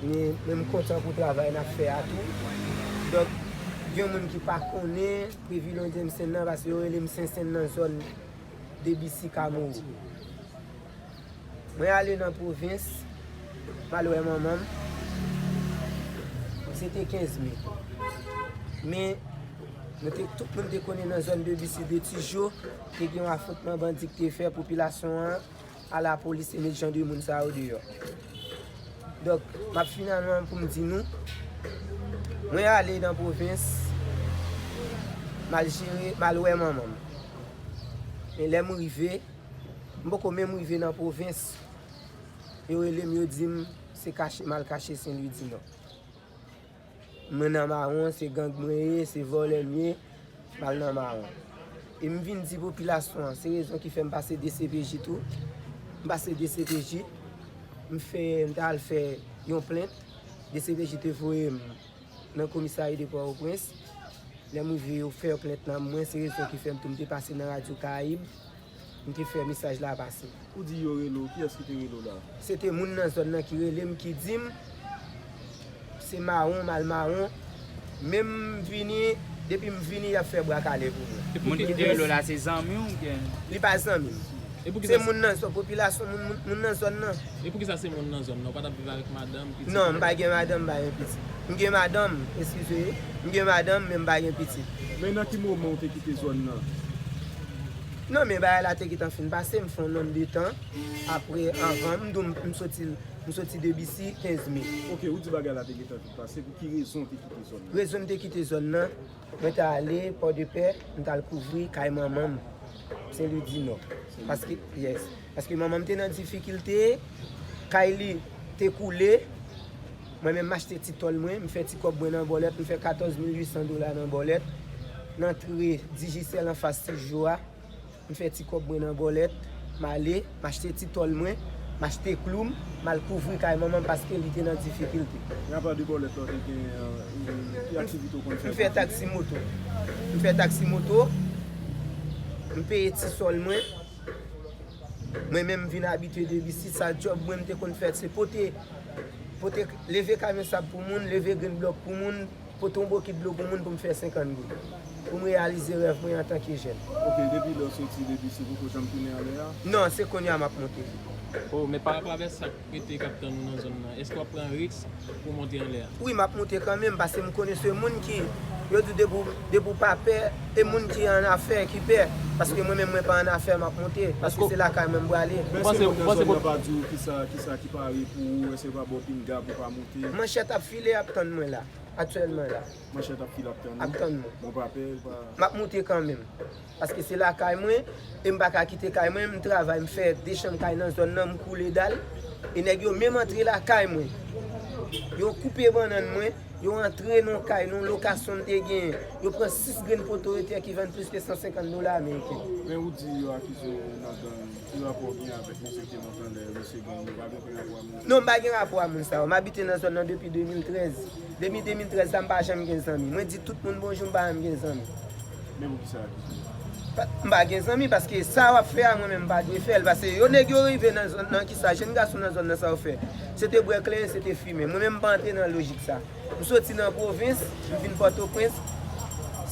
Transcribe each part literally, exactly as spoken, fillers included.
Men, men m kontan pou travay n ap fè a tou. Donk, gen moun ki pa konnen Previlon Jameson nan, paske yo rele m Sensenn nan zòn Debisi Kamoro. Mwen ale nan pwovens, m al wè manman m. Se te kenz me. Men, nou te, tout moun te konnen nan zòn Debisi de Tijo, te gen yon afwontman bandi ki te fè popilasyon an a lapolis e met jan de moun sa yo deyò. Donk, m ap finalman pou m di nou, mwen ale nan pwovens, m al jere, m al wè manman m. Men lè m rive, m poko menm rive nan pwovens, yo rele m, yo di m se kache m al kache Sen Lwi di Nò. Mwen nan mawon, se gang mwen ye, se vòlè m ye, m al nan mawon. E m vin di popilasyon an, se rezon ki fè m pase D C P J tou. M pase D C P J, m fè, m t al fè yon plent, D C P J te voye m nan komisarya de Pòtoprens. Lè m rive, yo fè plent nan mwen, se rezon ki fè m tou m te pase nan Radyo Karayib. M te fè mesaj la pase. Ou di yo rele w, kiyès ki te rele w la? Se te moun nan zòn nan ki rele m, ki di m se mawon, m al mawon. Men m vini, depi m vini, y ap fè bwa kale pou mwen. Moun ki te rele w la, se zanmi w oubyen? Li pa zanmi m. E poukisa Se moun nan zòn, popilasyon, moun, moun, moun nan zòn nan. E poukisa se moun nan zòn nan? Ou pa t ap viv avèk madanm, pitit? Non, m pa gen madanm, m pa gen pitit. M gen madanm, eskize, m gen madanm, men m pa gen pitit. Men nan ki moman w te kite zòn nan? Non, men bagay la te gentan fin pase, m fè yon nonm de tan. Apre, anvan, m di w, m soti, m soti Debisi kenz me. Ok, ou di bagay la te gentan fin pase, pou ki rezon w te kite zòn nan? Rezon m te kite zòn nan, mwen t ale Pòdepè, m t al kouvri kay manman m, Sen Lwi di Nò. Paske, yes. Paske manman m te nan difikilte, kay li te koule. Mwen menm, m achte ti tòl mwen, m fè ti kòb mwen nan bòlèt, m fè katòz mil uit san dola nan bòlèt. M antre Digicel anfas Tijo a, m fè ti kòb mwen nan bòlèt, m ale, m achte ti tòl mwen, m achte klou m, m al kouvri kay manman m paske li te nan difikilte. E apa de bòlèt la, w te gen, euh, ki aktivite w konn fè? M fè taksi moto. M fè taksi moto, m peye ti sòl mwen. Mwen menm m vin abitye Debisi, sa djòb mwen m te konn fè, se pote, pote, leve kamyon sab pou moun, leve grenn blòk pou moun, pote yon bokit dlo pou moun pou m fè senkant goud. Pou m reyalize rèv mwen antanke jèn. Ok, depi lè w soti Debisi, ou poko janm tounen anlè a? Non, se kounye a m ap monte. Oh, men pa rapò avèk sa k rete k ap tann ou nan zòn nan, èske w ap pran risk pou w monte anlè a? Wi, m ap monte kanmenm, paske m konnen se moun ki, yo di depi w, depi w pa pè, e moun ki an afè ki pè. Paske mwen menm, mwen pa an afè, m ap monte. Paske se lakay mwen m prale. Men se moun nan zòn nan pa di w kisa, kisa ki pare pou ou, èske yo pa ba w pinga pou w pa monte? Manchèt ap file, ap tann mwen la, aktyèlman la. Manchèt ap file, ap tann ou? Ap tann mwen. Bon, pa pè, pa M ap monte kanmenm. Paske se lakay mwen, e m pa ka kite kay mwen, m travay, m fè de chanm kay nan zòn nan, m koule dal. E nèg yo menm antre lakay mwen. Yo koupe bannann mwen, yo antre nan kay, nan lokasyon m te genyen. Yo pran sis grenn poto etè ki vann plis ke san senkant dola ameriken. Men ou di yo akize w nan gang. Ki rapò w gen avèk misye ki te monte anlè, misye gang yo? Pa gen okenn rapò a moun sa yo? Non, m pa gen rapò a moun sa yo. M abite nan zòn nan depi de mil trèz. Depi de mil trèz la, m pa janm gen zanmi. Mwen di tout moun bonjou, m pa janm gen zanmi. Men poukisa w akize yo? Pa, m pa gen zanmi, paske sa w ap fè a, mwen menm, m pa dwe fè l. Paske yo, nèg yo rive nan zòn nan, kisa jèn gason nan zòn nan sa yo fè? Se te bwè kleren, se te fimen. Mwen menm, m pa antre nan lojik sa. M soti nan pwovens, m vin Pòtoprens.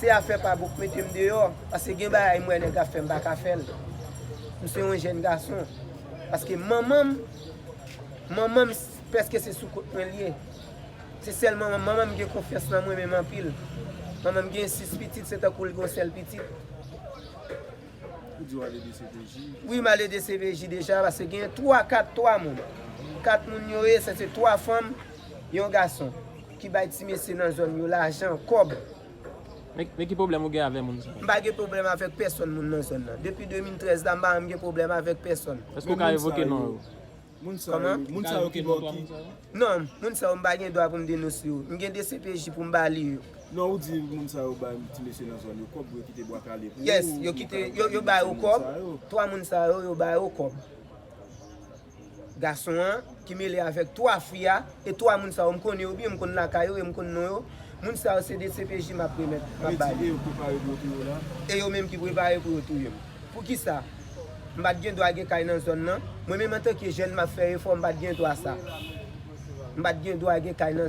Se afè pa bon k mete m deyò. Paske gen bagay m wè nèg ap fè, m pa ka fè l. M se yon jèn gason. Paske manman m, manman m, prèske se sou kont mwen l ye. Se sèl manman m. Manman m gen konfyans nan mwen menm anpil. Manman m gen sis pitit, se tankou l gen yon sèl pitit. Ou di w ale D C P J? Wi, m ale D C P J deja, paske gen twa, kat, twa moun. Kat moun yo ye, se, se twa fanm, yon gason, ki bay ti mesye nan zòn yo lajan, kòb. Men, men ki pwoblèm ou gen avè moun sa yo? M pa gen pwoblèm avèk pèsonn moun nan zòn nan. Depi de mil trèz la, m pa janm gen pwoblèm avèk pèsonn. Èske w ka evoke non yo? Moun sa yo, kòman? Moun sa yo ki bò ki? Non, moun sa yo, m pa gen dwa pou m denonse yo. M gen D C P J pou m ba li yo. Non, ou di moun sa yo bay ti mesye nan zòn yo kòb pou yo kite Bwa Kale pou ou. Yes, yo kite, yo, yo ba yo kòb. Twa moun sa yo, yo ba yo kòb. Gason an, ki mele avèk twa fi a, e twa moun sa yo, m konnen yo byen, m konn lakay yo, e m konn non yo. Moun sa yo, se D C P J m ap remèt, m ap ba yo. E yo menm ki prepare pou yo touye m. Poukisa? M pa t gen dwa gen kay nan zòn nan. Mwen menm, antanke jèn, m ap fè efò, m pa t gen dwa sa. M pa t gen dwa gen kay nan